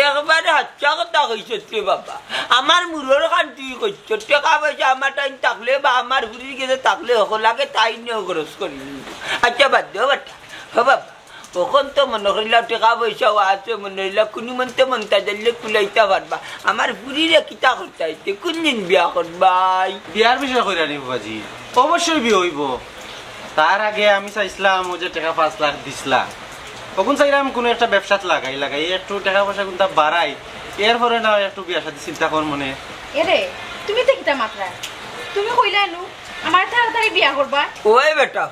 একবারে হাচ্চা কথা কইছস রে বাবা। আমার মুরর খান তুই কইছস। টেকা পয়সা আমার টাইম থাকলে বা আমার ফুরির গেছে থাকলে হকল আগে তাইন খরচ করি। আচ্ছা, বাদ দেও বেটা। ও বাবা, অখন তো মনো করিলা টেকা পয়সাও আছে, মনো করিলা কুনুমন্তে মন্তাজ আলীরে কুলাইতা পারবা। আমার ফুরিরে কিতা করতায়, তে কুনদিন বিয়া করবায়? বিয়ার বিষয় কইরা নি বাবাজি? অবশ্যই বিয়া অইবো। তার আগে আমি চাইছলাম, অউ যে টেকা পাঁচ লাখ দিছলা, অগুন চাইরাম কুনু একটা ব্যবসাত লাগাই, লাগাই একটু টেকা পয়সা কুনতা বাড়াই, এরপরে না একটু বিয়া শাদী চিন্তা কর মনে। এরে, তুমি তো কিতা মাতরায়? তুমি কইলায় নু, আমার তাড়াতাড়ি বিয়া করবা। ওই বেটা,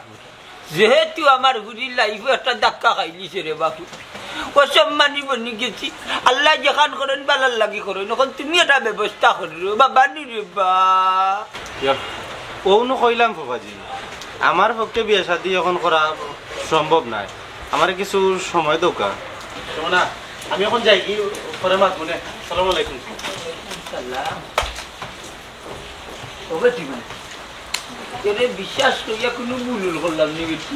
যেহেতু আমার হুড়ির লাইফে একটা ধাক্কা খাইলিছে রে বাপু, অসম্মানী বনি গেছি। আল্লায় যেখান করইন বালার লাগি করইন, অখন তুমি একটা ব্যবস্থা করো বাবা নি রে বা। ইয়া, অউ নু কইলাম ফুফাজি, আমার পক্ষে বিয়া শাদী অখন করা সম্ভব নায়। আমারে কিছু সময় দেউক্কা। শোনা, আমি অখন যাইগি, পরে মাতমুনে। আসসালামু আলাইকুম। সালাম। ও বেটি মানে, তোরে বিশ্বাস করিয়া কুনু ভুল করলাম নি বেটি।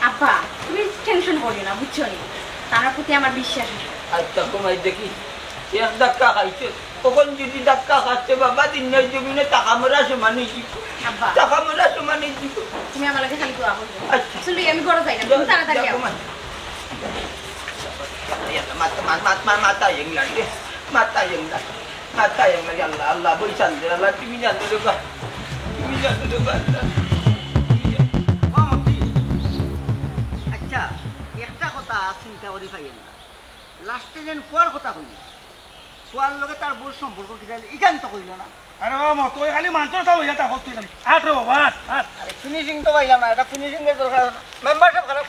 আব্বা, তুমি টেনশন করিও না, বুঝছো নি? তার প্রতি আমার বিশ্বাস আছে। আচ্ছা, কমাই দেখি, এক ধাক্কা খাইছে, অখন যদি ধাক্কা খাচ্ছে বাবা, দিন নাই জমিনে টাকা মরা সমান হয়ে দিব। আব্বা। টাকা মরা সমান হয়ে দিব। তুমি আমার লাগি খালি দোয়া করবে। আচ্ছা। চলো, আমি ঘরে যাই না, তুমি তাড়াতাড়ি যাও, আও। কমাই। মাথা, মাথা, মাথা, মাথা, ইংল্যান্ডে। মাথা, ইংল্যান্ড। মাথা, ইংল্যান্ড। আল্লাহ, আল্লাহ, বই চান্দে, আল্লাহ, তুমি জানো রে বা। তুমি জানো রে বা, আল্লাহ। আচ্ছা, একটা কথা চিন্তা করি পাইলাম না। লাস্টে যেন ফুয়ার কথা কইলি। ফুয়ার লগে তার বউর সম্পর্ক কিতা, ইখান তো কইল না। আরে বাবা, মতো খালি মানষর চাল হইয়া তা করতে খালি। আট রে বাবা, আট, আট। আরে ফিনিশিং তো পাইলাম না, এটা ফিনিশিং এর দরকার আছে। মেম্বার সাহেব, খারাপ,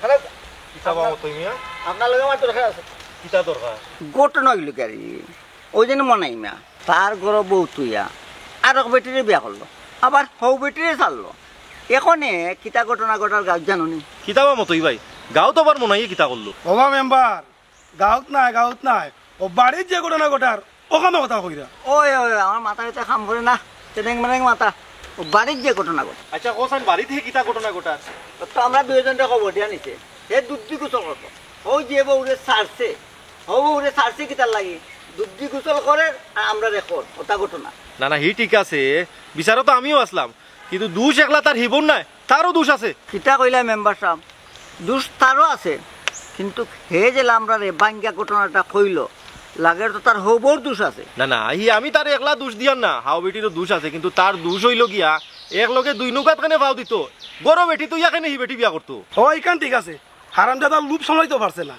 খারাপ। কিতা বাবা তুই মিয়া? আপনার লগে আমার দরকার আছে। কিতা দরকার? ঘটনা হইল কি আর কি? ওই দিন মনাই মিয়া, তার ঘরো বউ তুইয়া আরক বেটিরে বিয়া করলো, আবার হউ বেটিরে ছাড়লো। এখনে কিতা ঘটনা ঘটার গাঁও জানো নি? কিতা বা মতই ভাই, গাঁও তো আবার মনাইয়ে কিতা করলো? ওবা মেম্বার, গাঁওত নাই, গাঁওত নাই। ও বাড়িত যে ঘটনা ঘটার, ওখানো কথা কইরা। ওই, ওই, আমার মাথা এটা কাম করে না। তেরেং মেরেং মাথা। ও বাড়িত যে ঘটনা ঘটে। আচ্ছা, কোসান বাড়িত হে কিতা ঘটনা ঘটার? তো আমরা দুইজনটা খবর দিয়া নিছে। হে দুধ দি গোসল করতো। ও যে বউরে ছাড়ছে, ও বউরে ছাড়ছে কিতার লাগি? দুধ দি গোসল করে আর আমরা রেকর্ড। ওটা ঘটনা। না, না, হি ঠিক আছে। বিচারো তো আমিও আসলাম। কিন্তু দোষ একলা তার হিবর নাই, তারও দোষ আছে। কিতা কইলা মেম্বার সাহেব? দোষ তারও আছে, কিন্তু হে যে আমরারে বাঙ্গা ঘটনাটা কইল, লাগের তো তার হউ বউর দোষ আছে। না, না, হি আমি তার একলা দোষ দিয়ার না, হাও বেটিরও দোষ আছে, কিন্তু তার দোষ হইল গিয়া, এক লগে দুই নৌকাত কেনে পাও দিত, গরো বেটি তো ইয়া কেনে হি বেটি বিয়া করতো। ও, ইখান ঠিক আছে, হারামজাদা লোভ সামলাইতে পারছে না,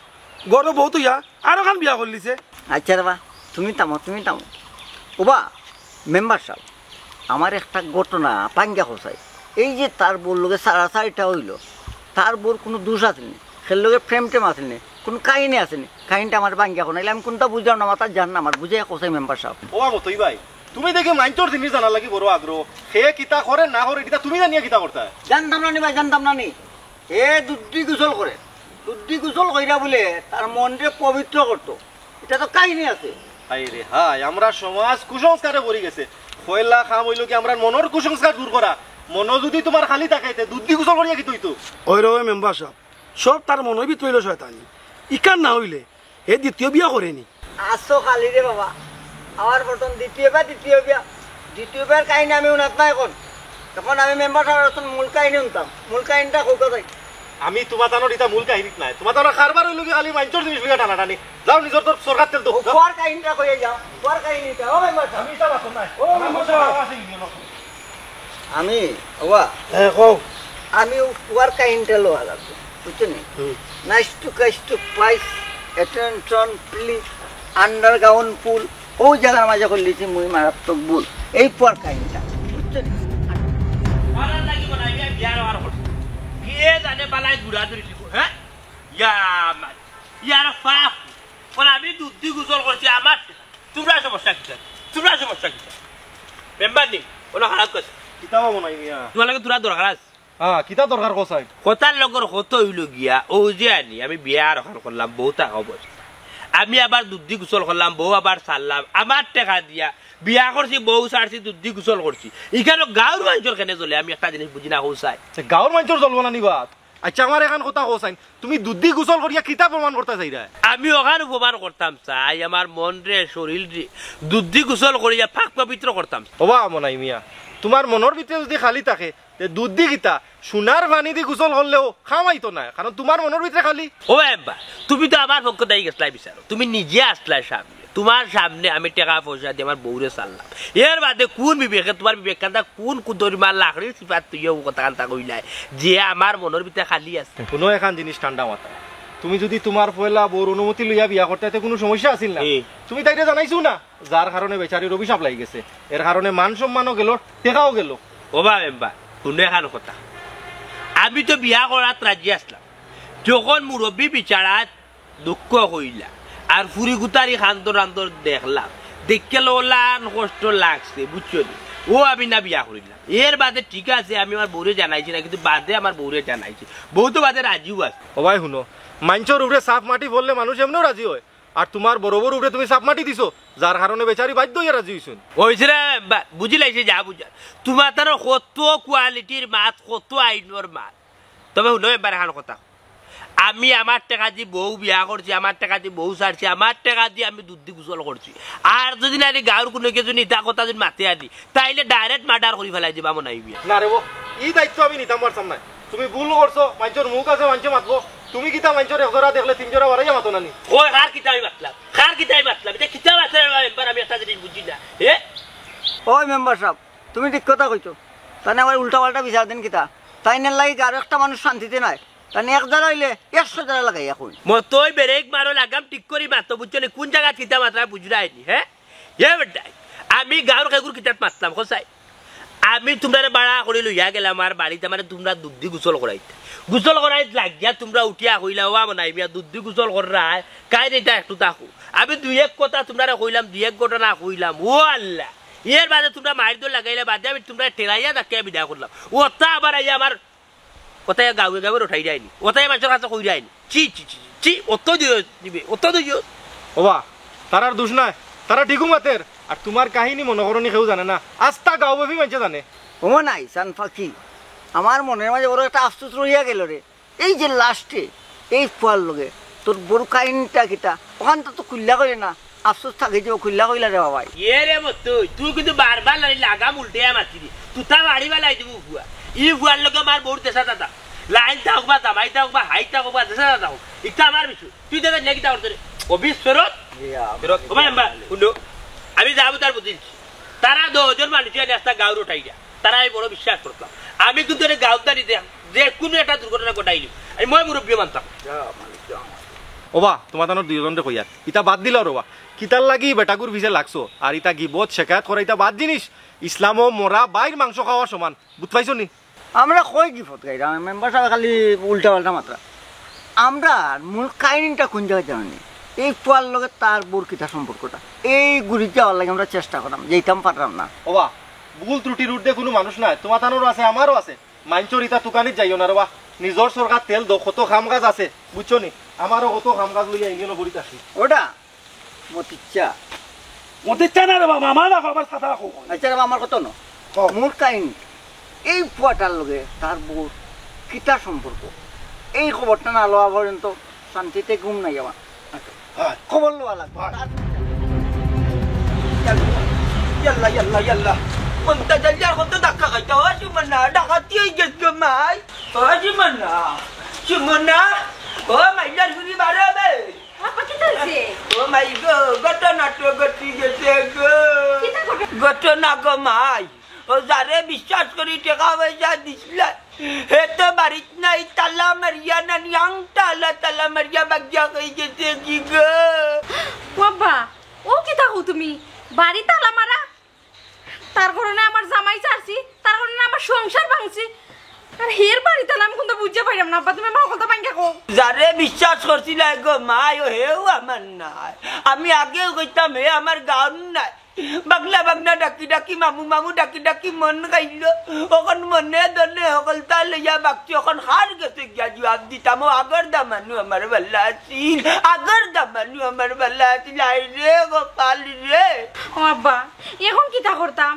গরো বউ তো ইয়া আরো খান বিয়া করলিছে। আচ্ছা রে বা, তুমি থামো, তুমি থামো। ওবা, মেম্বার সাহেব, আমার একটা ঘটনা পাঙ্গা খোঁচাই। এই যে তার বউর লগে সারাসারিটা হইল, তার বউর কোনো দোষ আছে নি, খের লগে প্রেম টেম আছে নি, কোনো কাহিনী আছে নি, কাহিনীটা আমার পাঙ্গা খোঁচাইলে আমি কোনটা বুঝলাম না, মাথা জান না আমার, বুঝে খোঁচাই মেম্বার সাহেব। ও মতই ভাই, তুমি দেখি মাইনষর জিনিস জানার লাগি বড় আগ্রহ, হে কিতা করে না করে, এটা তুমি জানিয়া কিতা করতা? জানতাম না নি ভাই, জানতাম না নি। হে দুধ দি গোসল করে, দুধ দি গোসল কইরা বলে তার মনরে পবিত্র করতো, এটা তো কাহিনী আছে। হায় রে হায়, আমরা সমাজ কুসংস্কারে ভরি গেছে। পয়লা কাম হইল কি, আমরা মনর কুসংস্কার দূর করা। মন যদি তোমার খালি থাকে, তে দুধ দি গোসল করিয়া কিতা অইতো? ওই রে, ওই মেম্বার সাহেব, সব তার মনর ভিতরে হইল শয়তানি। ইখান না হইলে হে দ্বিতীয় বিয়া করে নি। আসো খালি রে বাবা, আমার প্রথম দ্বিতীয় বিয়া, দ্বিতীয় বিয়া, দ্বিতীয় বিয়ার কাহিনী আমি উনাত নাই এখন। এখন আমি মেম্বার সাহেবের এখন মূল কাহিনী শুনতাম। মূল কাহিনীটা কউক্কা যাই। আমি তোমার তানোর ইটা মূল কাহিনীত নাই। তোমার তানোর কারবার হইল কি খালি মাইনষর জিনিস লইয়া টানাটানি। যাও নিজর তোর সরকার তেল তো। ফুয়ার কাহিনীটা কইয়া যাও। ফুয়ার কাহিনীটা, ও মেম্বার সাহেব। আমি ইটা বাসন নাই। ও মেম্বার সাহেব। আমি, ওবা, হ্যাঁ, কও। আমি ফুয়ার কাহিনীটা লওয়া লাগবো, বুঝছো নি? হুম। Nice to catch to price, attention please, underground pool, ও জায়গার মাঝে করলিছি মুই মারাত্মক ভুল। এই ফুয়ার কাহিনীটা, বুঝছো নি? পালার লাগি বানাইবে বিয়ার আর হল। কে জানে বালাই ঘুরা ধরে দিব, হ্যাঁ? ইয়া মা-, ইয়ার ফাফ। ওরা আমি দুধ দি গোসল করছি, আমার তোমরা সমস্যা কিতা? তোমরা সমস্যা কিতা? মেম্বার নি, ওলা খারাপ কথা। কিতাবা মনাই মিয়া? তোমার লাগে তোরা দরকার আছে। হ্যাঁ, কিতা দরকার কসাই? কথার লগর কত হইল গিয়া, ও যে আনি, আমি বিয়া আর অখান করলাম, বউ থাকা অবস্থা। আমি আবার দুধ দি গোসল করলাম, বউ আবার ছাড়লাম, আমার টেকা দিয়া বিয়া করছি, বউ ছাড়ছি, দুধ দি গোসল করছি। ইখানো গাঁওর মাইনষর কেনে চলে, আমি একটা জিনিস বুঝি না, কসাই। গাঁওর মাইনষর চলবো না নি বাত? আচ্ছা, আমার এখান কথা কসাইন, তুমি দুধ দি গোসল করিয়া কিতা প্রমাণ করতা চাইরায়? আমি অখান প্রমাণ করতাম চাই, আমার মনরে, শরীলরে দুধ দি গোসল করিয়া পাক পবিত্র করতাম। ওবা মনাই মিয়া, তোমার মনর ভিতরে যদি খালি থাকে, তে দুধ দি কিতা, সোনার পানি দি গোসল করলেও কাম অইতো নায়, কারণ তোমার মনর ভিতরে খালি। ও আব্বা, তুমি তো আমার পক্ষ থাকি গেছলায় বিচারো, তুমি নিজে আসলায় সামনে। তোমার সামনে আমি টেকা পয়সা দিয়া আমার বউরে ছাড়লাম। এর বাদে কোন বিবেকে, তোমার বিবেক কান্দা কোন কুদরিমার লাকড়ির চিপাত তুইয়া ও কথা কান্দা কইলায় যে আমার মনর ভিতরে খালি আছে? কোনো এখান জিনিস ঠান্ডা মাথা। তুমি যুদি তুমার পয়লা বউর অনুমতি লইয়া বিয়া করতায়, তে কুনু সমস্যা আছিল না। হুম। তুমি তাইরে জানাইছো না, যার কারণে বেচারির অভিশাপ লাগি গেছে। এর কারণে মান সম্মানও গেল, টেকাও গেল। ও বা মেম্বার, হুনো এখান কথা। আমি তো বিয়া করাত রাজি আছলাম, যখন মুরব্বি বিচারাত দুঃখ কইলা, আর ফুরি গুতারি কান্দর কান্দর দেখলাম, দেখিয়া লওলান কষ্ট লাগছে, বুঝছো নি? ও আমি না বিয়া করিলাম। এর বাদে ঠিক আছে, আমি আমার বউরে জানাইছি না, কিন্তু বাদে আমার বউরে জানাইছি। বউ তো বাদে রাজিও আছে। ও ভাই হুনো, মাইনষর উপরে সাফ মাটি পড়লে মানুষ এমনেও রাজি অয়, আর তুমার বড় বউর উপরে তুমি সাফ মাটি দিছো, যার কারণে বেচারি বাধ্য অইয়া রাজি অইছইন। অইছে রে বা, বুঝিলাইছি যা বুঝার। তুমার তার কত কোয়ালিটির মাত, কত আইনর মাত। তবে হুনো এবার এখান কথা, আমি আমার টেকা দি বউ বিয়া করছি, আমার টেকা দি বউ ছাড়ছি, আমার টেকা দি আমি দুধ দি গোসল করছি। আর যুদি নানি গাঁওর কুনু কেউ যুদি ইতা কথা যুদি মাতে আনি, তাইলে direct murder করি ফালাই দিবা মনে অয়। না রে বউ, ই দায়িত্ব আমি নিতাম পারতাম নায়। তুমি ভুল করছো, মাইনষর মুখ আছে, মাইনষে মাতবো। তুমি কিতা মাইনষর এক জোড়া দেখলে তিন জোড়া বাড়াইয়া মাতো নানি? ওই কার কিতা আমি মাতলাম? কার কিতা আমি মাতলাম? ইটা কিতা মাতলাম মেম্বার? আমি একটা জিনিস বুঝি না। এ? ওই মেম্বার সাব, তুমি ঠিক কথা কইছো। তানে আবার উল্টা পাল্টা বিচার দেন কিতা? তাইনর লাগি আরো একটা মানুষ শান্তিতে নাই। তানে এক জারা অইলে একশো জারা লাগাইয়া কইন। মতই ব্রেক মারো, লাগাম ঠিক করি মাতো, বুঝছো নি? কুন জাগাত কিতা মাতরায় বুঝরায় নি, হে? এ বেটাইন, আমি গাঁওর কেগুর কিতাত মাতলাম, কও চাই? আমি তুমরারে ভাড়া করি লইয়া গেলাম আর বাড়িত, আমারে তুমরা দুধ দি গোসল করাইতা। গোসল করাইত লাগিয়া তুমরা উঠিয়া কইলা, "ও মনাই মিয়া, দুধ দি গোসল কররায়, কাইন ইটা একটু থাকো।" আমি দুই এক কথা তুমরারে কইলাম, দুই এক ঘটনা কইলাম, ও আল্লাহ, এর বাদে তুমরা মাইর দৌড় লাগাইলা, বাদে আমি তুমরারে ঠেলাইয়া ধাক্কাইয়া বিদায় করলাম। ওটা আবার আইয়া আমার ওটাই গাঁওয়ে গাঁওয়ে রটাই দেয়নি, ওটাই মাইনষর কাছে কই দেয়নি। চি, চি, চি, চি, অত দিও দিবে, অত দিও। ওবা, তারার দোষ নাই, তারা ঠিকউ মাতের। আর তুমার কাহিনী মনো করো নি কেউ জানে না, আস্তা গাঁওব্যাপী মাইনষে জানে। ওমা নাই, চান পাখি, আমার মনর মাঝে বড় একটা আফসোস রইয়া গেল রে। এই যে লাস্টে এই ফুয়ার লগে তোর বউর কাহিনীটা কিতা, অখান তো তুই খুলিয়া কইলে না, আফসোস থাকি যাইবো, খুলিয়া কইলা রে বাবাই। এ রে মতই, তুই কিন্তু বারবার লাগাম উল্টাইয়া মাতিবি, তুতা বাড়ি বালাই দিমু ফুয়া। ই ফুয়ার লগে আমার বউর দেশা দাদা, লাইন থাক বা জামাই থাক বা হাই থাক বা দেশা দাদা হোক, ইটা আমার বিষয়। তুই দাদা নিয়ে কিতা করতে রে? অফিস ফেরত। ফেরত। ও ভাই, আম্মা, হুনো, আমি যাবো তার বুঝিস। তারা দশ জন মানুষ এনে একটা গাঁওর উঠাইয়া, তারা আমি বড় বিশ্বাস করতাম। আমি কিন্তু এটা গাঁওর দাঁড়ি দেখ, যে কোনো একটা দুর্ঘটনা ঘটাইলি, আমি ময় মুরব্বী মানতাম। ওবা, তুমার তানোর দুইজনরে কইয়ার, ইতা বাদ দিলাও রে ওবা। কিতার লাগি বেটাগুর পিছে লাগছো? আর ইতা গিবত শেকায়ত করা, ইতা বাদ জিনিস। ইসলামো মরা বাইর মাংস খাওয়া সমান, বুঝ পাইছো নি? আমরা কই গিবত গাইরাম, মেম্বার সাব খালি উল্টা পাল্টা মাতরা। আমরার মূল কাহিনীটা কুন জাগাত জানো নি? এই ফুয়ার লগে তার বউর কিতা সম্পর্কটা? এই গুড়িত যাওয়ার লাগি আমরা চেষ্টা কররাম, যাইতাম পাররাম না। ওবা, ভুল ত্রুটির ঊর্ধ্বে কুনু মানুষ নাই, তুমার তানোরও আছে, আমারও আছে। মাইনষর ইতা তুকানিত যাইও না রে বা, নিজর সরকার তেল দো, কত কাম কাজ আছে, বুঝছো নি? আমারও কত কাম কাজ লইয়া ইঞ্জিনও ভরিত আছি। ওটা মতিচ্ছা। মতিচ্ছা না রে বাবা, আমার না, আমার সাদা রাখো। আচ্ছা রে বাবা, আমার কথা হুনো। কও। মূল কাহিনী, এই ফুয়াটার লগে তার বউর কিতা সম্পর্ক, এই খবরটা না লওয়া পর্যন্ত শান্তিতে ঘুম নাই আমার। আচ্ছা, হয়। খবর লওয়া লাগবো। হয়। তার ইয়াল্লা, ইয়াল্লা, ইয়াল্লা। কোনটা জানলে আর কত ধাক্কা খাইতে? ও সুমনা, ডাকাতি অই গেছে গো মাই। ও সুমনা, সুমনা, ও মাইলার গুলি বাড়াবে। আপা, কিতা অইছে? ও মাই গো, ঘটনা তো ঘটি গেছে গো। কিতা ঘটনা? ঘটনা গো মাই, ও যারে বিশ্বাস করি টেকা পয়সা দিছিলা, হে তো বাড়িত নাই, তালা মারিয়া নানি আংটা আলা তালা মারিয়া বাগিয়া কই গেছে কি গো। ও আব্বা, ও কিতা কও তুমি? বাড়ি তালা মারা? তার কারণে আমার জামাই ছাড়ছি, তার কারণে আমার সংসার ভাঙছি। আর হের বাড়ি তালা আমি কুনটা বুঝিয়া পাইরাম না, আব্বা, তুমি আমার কথা ভাঙ্গা কও। যারে বিশ্বাস করছিলা গো মাই, ও হেও আমার নাই। আমি আগেও কইতাম, হে আমার গাঁওর নাই। বাগনা বাগনা ডাকি ডাকি, মামু মামু ডাকি ডাকি মন খাইলো। অখন মনে দনে হকলতা লইয়া বাগছি, অখন কার গেছে গিয়া জুয়াব দিতাম? ও আগর দামানু আমার ভালা আছিল, আগর দামানু আমার ভালা আছিল। আয় রে কপাল রে। ও আব্বা, অখন কিতা করতাম?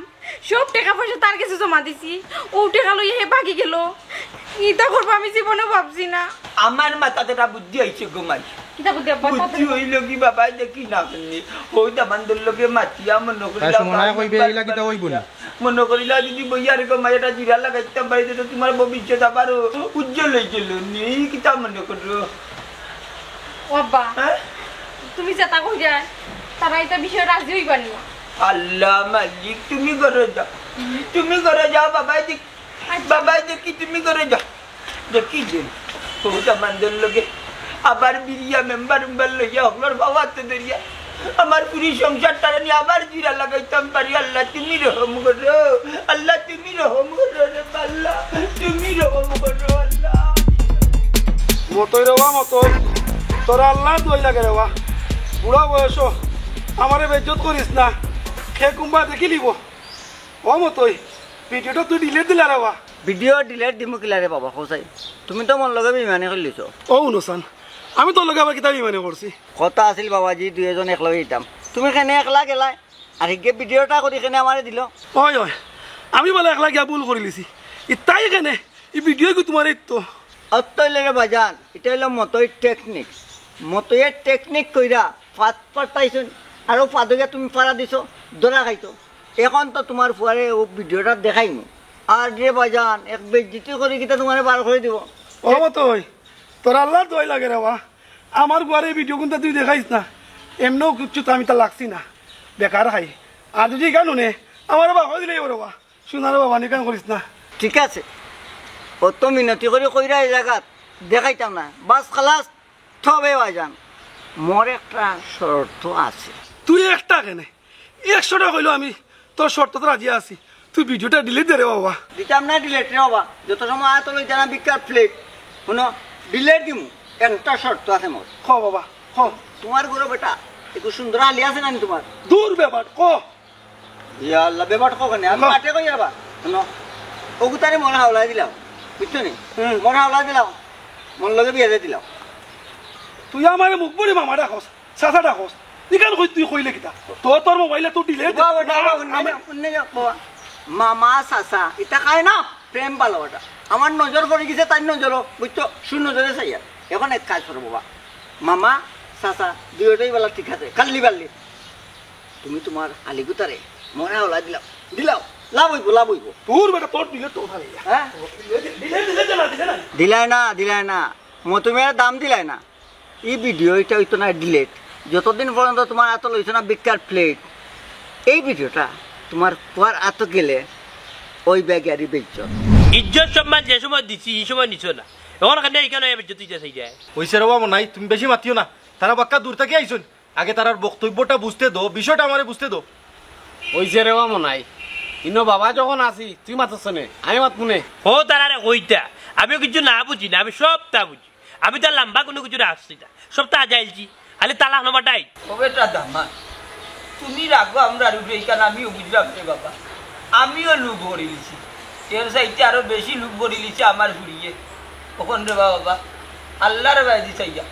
সব টেকা পয়সা তার গেছে জমা দিছি, অউ টেকা লইয়া হে ভাগি গেল। ইতা করবো আমি জীবনেও ভাবছি না। আমার মাথাত এটা বুদ্ধি আইছে গো মাই। কিতা বুদ্ধি আব্বা? বুদ্ধি অইলো কি বাবায় দেখি না কেনে, অউ দামান্দর লগে মাতিয়া মনো করিলা সুমনায় কইবে, ইলা কিতা অইবো নি? মনো করিলা যদি বইয়ার গো মাই এটা জিরা লাগাইতাম পারি, তো তুমার ভবিষ্যৎ আবার উজ্জ্বল অই গেল নি। কিতা মনো করো? ও আব্বা, হ্যাঁ? তুমি যেতা কইরায়, তারা ইতা বিষয়ে রাজি অইবা নি। আল্লাহ মালিক, তুমি ঘরো যাও, তুমি ঘরো যাও, বাবায় দেখি, আচ্ছা। বাবায় দেখি, তুমি ঘরো যাও। দেখি যে, অউ দামান্দর লগে আবার বিরিয়া মেম্বার উম্বার লইয়া হকলর বাবাতে ধরিয়া আমার পুরি সংসারটারে নি আবার জিরা লাগাইতাম পারি। আল্লাহ তুমি রহম করো, আল্লাহ তুমি রহম করো রে আল্লাহ, তুমি রহম করো আল্লাহ। মতই রে বা মতই, তোর আল্লাহ দই লাগে রে বা। বুড়া বয়স, আমারে বেজ্জত করিস না, খে কুম্বা দেখি লিব। ও মতই, ভিডিওটা তুই ডিলিট দিলা রে বা। ভিডিও ডিলিট দিমু কিলা রে বাবা, হোসাই? তুমি তো মোর লগে বেইমানি করিলিছো। ও হুনছান, আমি তোর লগে আবার কিতা বেইমানি করছি? কথা আছিল বাবাজি, দুইজন একলগে দিতাম, তুমি কেনে একলা গেলায়? আর হিগে ভিডিওটা করি কেনে আমারে দিল? ওই ওই, আমি বলে একলা গিয়া ভুল করিলিছি। ইতাই কেনে, ই ভিডিও কি তোমার এই তো? অত হইলে রে বাজান, এটা হইলো মতই টেকনিক। মতইয়ে টেকনিক কইরা ফাত পাতাইছইন, আর ও ফাদো গিয়া তুমি ফাড়া দিছো, ধরা খাইছো। এখন তো তোমার ফুয়ারে ও ভিডিওটা দেখাইমু। আর রে বাজান, এক বেজ্জতি করি কিতা তোমারে বার করি দিব। ও মতই, তোর আল্লাহর দোয়াই লাগে রে বা। আমার গুয়ারে এই ভিডিও কুনটা তুই দেখাইস না। এমনেও কিচ্ছু তো আমি তা লাগছি না। বেকার খাই। আর যদি ইখান হুনে, আমারে বার করি দিলেই রে বা। সোনার বাবা, নিকান করিস না। ঠিক আছে, অত মিনতি করি কইরা এই জাগাত দেখাইতাম না। বাস খালাস, তবে বাজান, মোর একটা শর্ত আছে। তুই একটা কেনে? একশোটা কইলো আমি তোর শর্তত রাজি আছি। তুই ভিডিওটা ডিলিট দে রে বাবা। দিতাম না ডিলিট রে বাবা, যত সময় আতো লইতে না ভিক্ষার প্লেট। হুনো, ডিলিট দিমু, একটা শর্ত আছে মোর। ক বাবা, ক। তোমার ঘরো বেটা, একটু সুন্দর আলি আছে না নি তোমার? দূর বেবাট, ক। ইয়া আল্লাহ, বেবাট কও কেনে? আমি ক। মাঠে কই আর বা। হুনো, অগুতারে মোর হাওলায় দিলাও, বুঝছো নি? হুম। মোর হাওলায় দিলাও, মোর লগে বিয়া দিয়া দিলাও। তুই আমারে মুখ ভরি মামা ডাকস, চাচা ডাকস, ইখান কই তুই কইলে কিতা? তো তোর মোবাইলে তো ডিলিট বাবা, না, বাবা, উন্নে আমি যা, উন্নে যা, বাবা। মামা, চাচা, ইতা খায় না, প্রেম ভালোবাসা। আমার নজর পড়ি গেছে তাইর নজরো, বুঝছো? সুনজরে চাইয়া। এখন এক কাজ করো বাবা, মামা, চাচা, দুইটাই বেলা ঠিক আছে, কাল্লি বাল্লি। তুমি তোমার আলিগুতারে মোর হাওলায় দিলাও, দিলাও, লাভ অইবো, লাভ অইবো। তোর বেটা, তোর দিলে তো ভালো। হ্যাঁ? দিলে, দিলে, দিলে না, দিলে না। দিলায় না, দিলায় না। মতুমিয়ার দাম দিলায় না। ই ভিডিও ইটা অইতো না ডিলিট। যতদিন পর্যন্ত তোমার আতো লইছো না ভিক্ষার প্লেট, এই ভিডিওটা তোমার ফুয়ার আতো গেলে ওই ব্যাগ আর বেচছো। ইজ্জত সম্মান যে সময় দিছি, ই সময় নিছো না। এখন কেনে ইখান বেজ্জতি দিতে চাই যায়? অইছে রে বা মনাই, তুমি বেশি মাতিও না। তারা বাক্কা দূর থাকি আইছইন। আগে তারার বক্তব্যটা বুঝতে দো, বিষয়টা আমারে বুঝতে দো। অইছে রে বা মনাই, ইনো বাবা যখন আছি, তুই মাতছ নে, আমি মাতমু নে। ও তারারে কইতা, আমিও কিছু না বুঝি না, আমি সবতা বুঝি। আমি তো আর লাম্বা কুনু কিছু রাখছি না, সবতা আজাইলছি। খালি তালাক নামাটাই। ও বেটা দামান, তুমি রাখো আমরার উপরে, ইখান আমিও বুঝলাম রে বাবা, আমিও লুভ করিলিছি। এর চাইতে আরো বেশি লুভ করিলিছে আমার ফুড়িয়ে। অখন রে বাবা, আল্লাহর বায়দি চাইয়া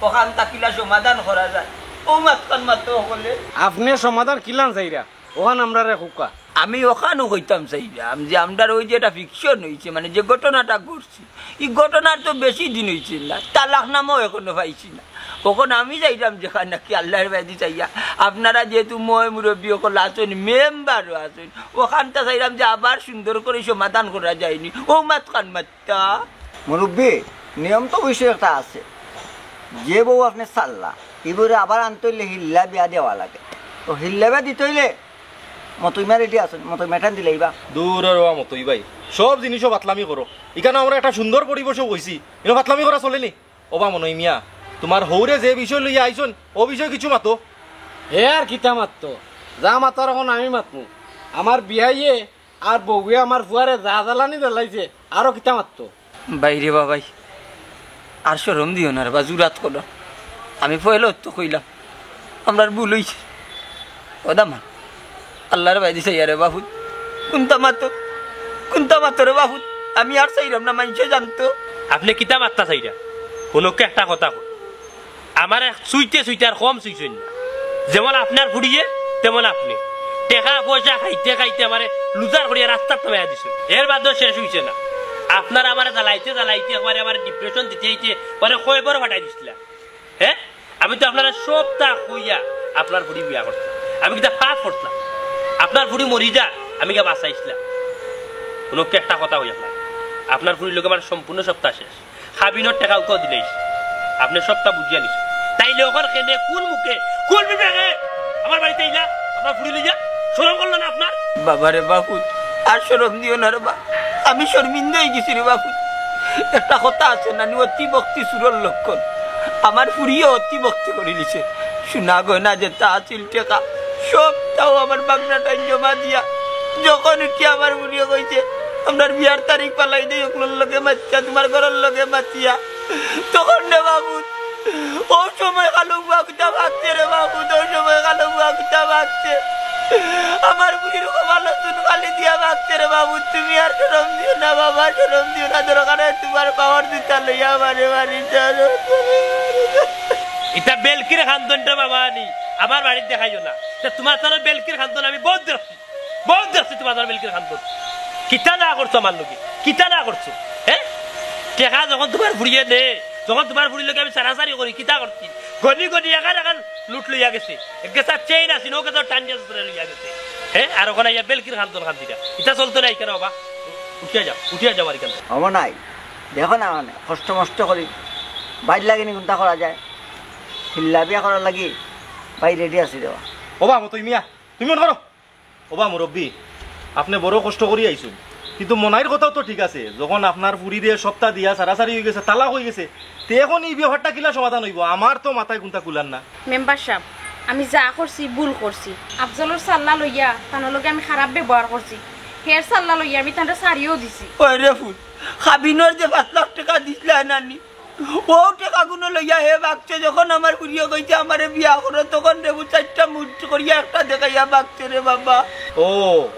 অখান তা কিলা সমাধান করা যায়, অউ মাতখান মাতো অকলে। আপনে সমাধান কিলান চাইরা, অখান আমরারে কউক্কা। আমি অখানউ কইতাম চাইরাম যে আমরার অউ যে একটা ফিকশন অইছে, মানে যে ঘটনাটা ঘটছে, ই ঘটনার তো বেশি দিন অইছে না, তালাকনামাও এখনো পাইছি না। অখন আমি চাইরাম যেখান নাকি আল্লাহর বায়দি চাইয়া, আপনারা যেহেতু ময় মুরব্বি অকল আছইন, মেম্বারও আছইন, অখানটা চাইরাম যে আবার সুন্দর করি সমাধান করা যায়নি, অউ মাতখান মাত্তা। মুরব্বি, নিয়ম তো অবশ্যই একটা আছে, যে বউ আপনে ছাড়লা, ই বউরে আবার আনতে অইলে হিল্লা বিয়া দেওয়া লাগে। তো হিল্লা বিয়া দিতে অইলে মতইমা রেডি আছইন, মতইমা ঠান দিলাইবা। দূর রে বা মতই ভাই, সব জিনিসও ফাতলামি করো। ইখানো আমরা একটা সুন্দর পরিবেশও বইছি, ইনো ফাতলামি করা চলেনি? ও বা মনই মিয়া, তোমার হউরে যে বিষয় লইয়া আইছইন, অউ বিষয় কিছু মাতো। হে আর কিতা মাততো, যা মাতার অখন আমি মাতমু। আমার বিয়াইয়ে আর বউয়ে আমার ফুয়ারে যা জ্বালানি জ্বালাইছে, আরো কিতা মাততো। ভাইরে বা ভাই, আর শরম দিও না রে বা, জুরাত করো। আমি পয়লাউ তো কইলাম, আমরার ভুল অইছে। ও দামান, আল্লাহর বায়দি চাইয়া রে বাফুত, কুনতা মাতো, কুনতা মাতো রে বাফুত, আমি আর চাইরাম না মাইনষে জানতো। আপনে কিতা মাততা চাইরা? হুনউক্কা একটা কথা কই, আমারে ছুইতে ছুইতে আর কম ছুইছইন না। যেমন আপনার ফুড়িয়ে, তেমন আপনে। টেকা পয়সা খাইতে খাইতে আমারে লুজার করিয়া রাস্তাত নামাইয়া দিছইন। এর বাদেও শেষ অইছে না। আপনারা আমারে জ্বালাইতে জ্বালাইতে একবারে আমারে ডিপ্রেশন দিতে দিতে পরে কয়বর ফাটাই দিছলা। হে? আমি তো আপনারে সবতা কইয়া আপনার ফুড়ি বিয়া করছি। আমি কিতা পাপ করছিলাম? আপনার ফুড়ি মরি যার, আমি কিতা বাঁচাইছিলাম? হুনউক্কা একটা কথা কই আপনারে, আপনার ফুড়ির লগে আমার সম্পূর্ণ সবতা শেষ। কাবিনর টেকা উকাও দিলাইছি, আপনে সবতা বুঝিয়া নিছইন। তাইলে অখন কেনে, কুন মুখে, কুন বিবেকে আমার বাড়িত আইলা, আপনার ফুড়ি লইয়া? শরম করলো না আপনার? বাবারে বাফুত, আর শরম দিও না রে বা, আমি শরমিন্দা অইগেছি রে বাফুত। একটা কথা আছে না নি, অতি ভক্তি চুরর লক্ষণ। আমার ফুরিয়ে অতি ভক্তি করিলিছে। সোনা গয়না যেতা আছিল, টেকা, সবতাউ আমার বাগনাটাইন জমা দিয়া, যখন উঠি আমার ফুরিয়ে কইছে, "আমরার বিয়ার তারিখ ফালাই দেই, অকলর লগে মাতিয়া, তুমার ঘরর লগে মাতিয়া।" তখন রে বাবু, অউ সময় কালো বুয়া কিতা ভাগছে রে বাবু, অউ সময় কালো বুয়া কিতা ভাগছে। আমার ফুরির কপালো চুন কালি দিয়া ভাগছে রে বাবু, তুমি আর শরম দিও না বাবা, শরম দিও না, দরকার অয় তুমার পাওর জুতা লইয়া আমারে বাড়ি যাও। ইতা বেলকির খান্দন রে বাবা, আনি আমার বাড়িত দেখাইও না। তে তুমার তানো বেলকির খান্দন আমি বউত দেখছি, বউত দেখছি তুমার তানো বেলকির খান্দন। কিতা না করছো আমার লগে, কিতা না করছো? হে, টেকা যখন তুমার ফুরিয়ে নে, যখন তুমার ফুরির লগে আমি সারাসারি করি, কিতা করছি? গনি গনি এখান এখান লুট লইয়া গেছে। এক গেছা চেইন আছিল, অউ গেছা টান দিয়া ধরি লইয়া গেছে। হে, আর অখন আইয়া বেলকির খান্দন খান্দিরা। ইতা চলতো নায় কেনে বাবা? উঠিয়া যাও, উঠিয়া যাও আর কেনে? হবো নাই, দেখো না, মানে কষ্ট মষ্ট করি বাইর লাগি নি কুন্তা করা যায়। হিল্লা বিয়া করার লাগি ভাই রেডি আছি দেওয়া। ওবা মতই মিয়া, তুমি মনে করো। ওবা মুরব্বি, আপনে বড় কষ্ট করি আইছইন, কিন্তু মনাইর কথাও তো ঠিক আছে। যখন আপনার ফুরিরে সবতা দিয়া সারাসারি অইগেছে, তালাক অইগেছে, তে অখন ই ব্যাপারটা কিলা সমাধান অইবো? আমার তো মাথায় কুন্তা কুলার না। মেম্বার সাব, আমি যা করছি ভুল করছি। আফজলর সাল্লা লইয়া তান লগে আমি খারাপ ব্যবহার করছি। হের সাল্লা লইয়া আমি তানরে ছাড়িও দিছি। ওই রে ফুত, খাবিনর যে পাঁচ লাখ টেকা দিছলা নানি, অউ টেকাগুনো লইয়া হে ভাগছে। যখন আমার ফুরিয়ে কইছে আমারে বিয়া করো, তখন রে ফুত চাইরটা মুঠ করিয়া একটা দেখাইয়া ভাগছে রে বাবা। ও,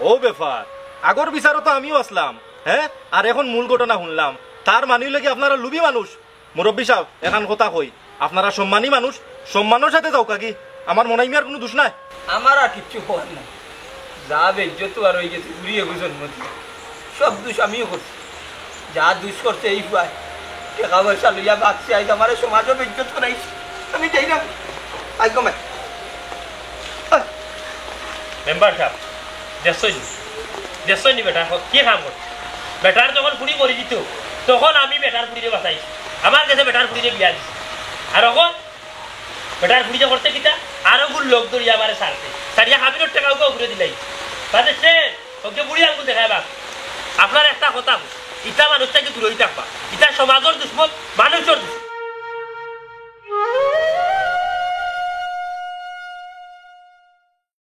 অউ ব্যাপার। আগর বিচারো তো আমিও আছলাম, হে? আর অখন মূল ঘটনা হুনলাম। তার মানি অইলো কি আপনারা লুভি মানুষ। মুরব্বি সাব, এখান কথা কই, আপনারা সম্মানী মানুষ, সম্মানর সাথে যাউক্কা গি। আমার মনাই মিয়ার কুনু দুষ নাই। আমার আর কিচ্ছু কওয়ার নাই। যা বেইজ্জত অওয়ার অইগেছে, ফুরিয়ে গু জন্ম দিয়া। সব দুষ আমিও করছি। যা দুষ করছে ই ফুয়ায়, টেকা পয়সা লইয়া ভাগছে, আইজ আমারে সমাজো বেইজ্জত করাইছে। আমি যাইরাম। I go my. Member sub, দেখছইন নি? দেখছইন নি বেটা, কি কাম করছে? বেটার যখন ফুরি মরি যিতো, তখন আমি বেটার ফুরিরে বাঁচাইছি। আমার গেছে বেটার ফুরিরে বিয়া দিছি। আর অখন বেটার ফুরিয়ে করছে কিতা? আরোগুর লোক ধরিয়া আমারে ছাড়ছে। ছাড়িয়া খাবিনর টেকাগুও ঘুরে দিলাই। বাদে সে ওকে বুড়ি আঙ্গুল দেখায় বাপ। আপনার একটা কথা, ইতা মানুষ থাকি দূরই থাকবা। ইতা সমাজর দুশমন, মানুষর দুশমন।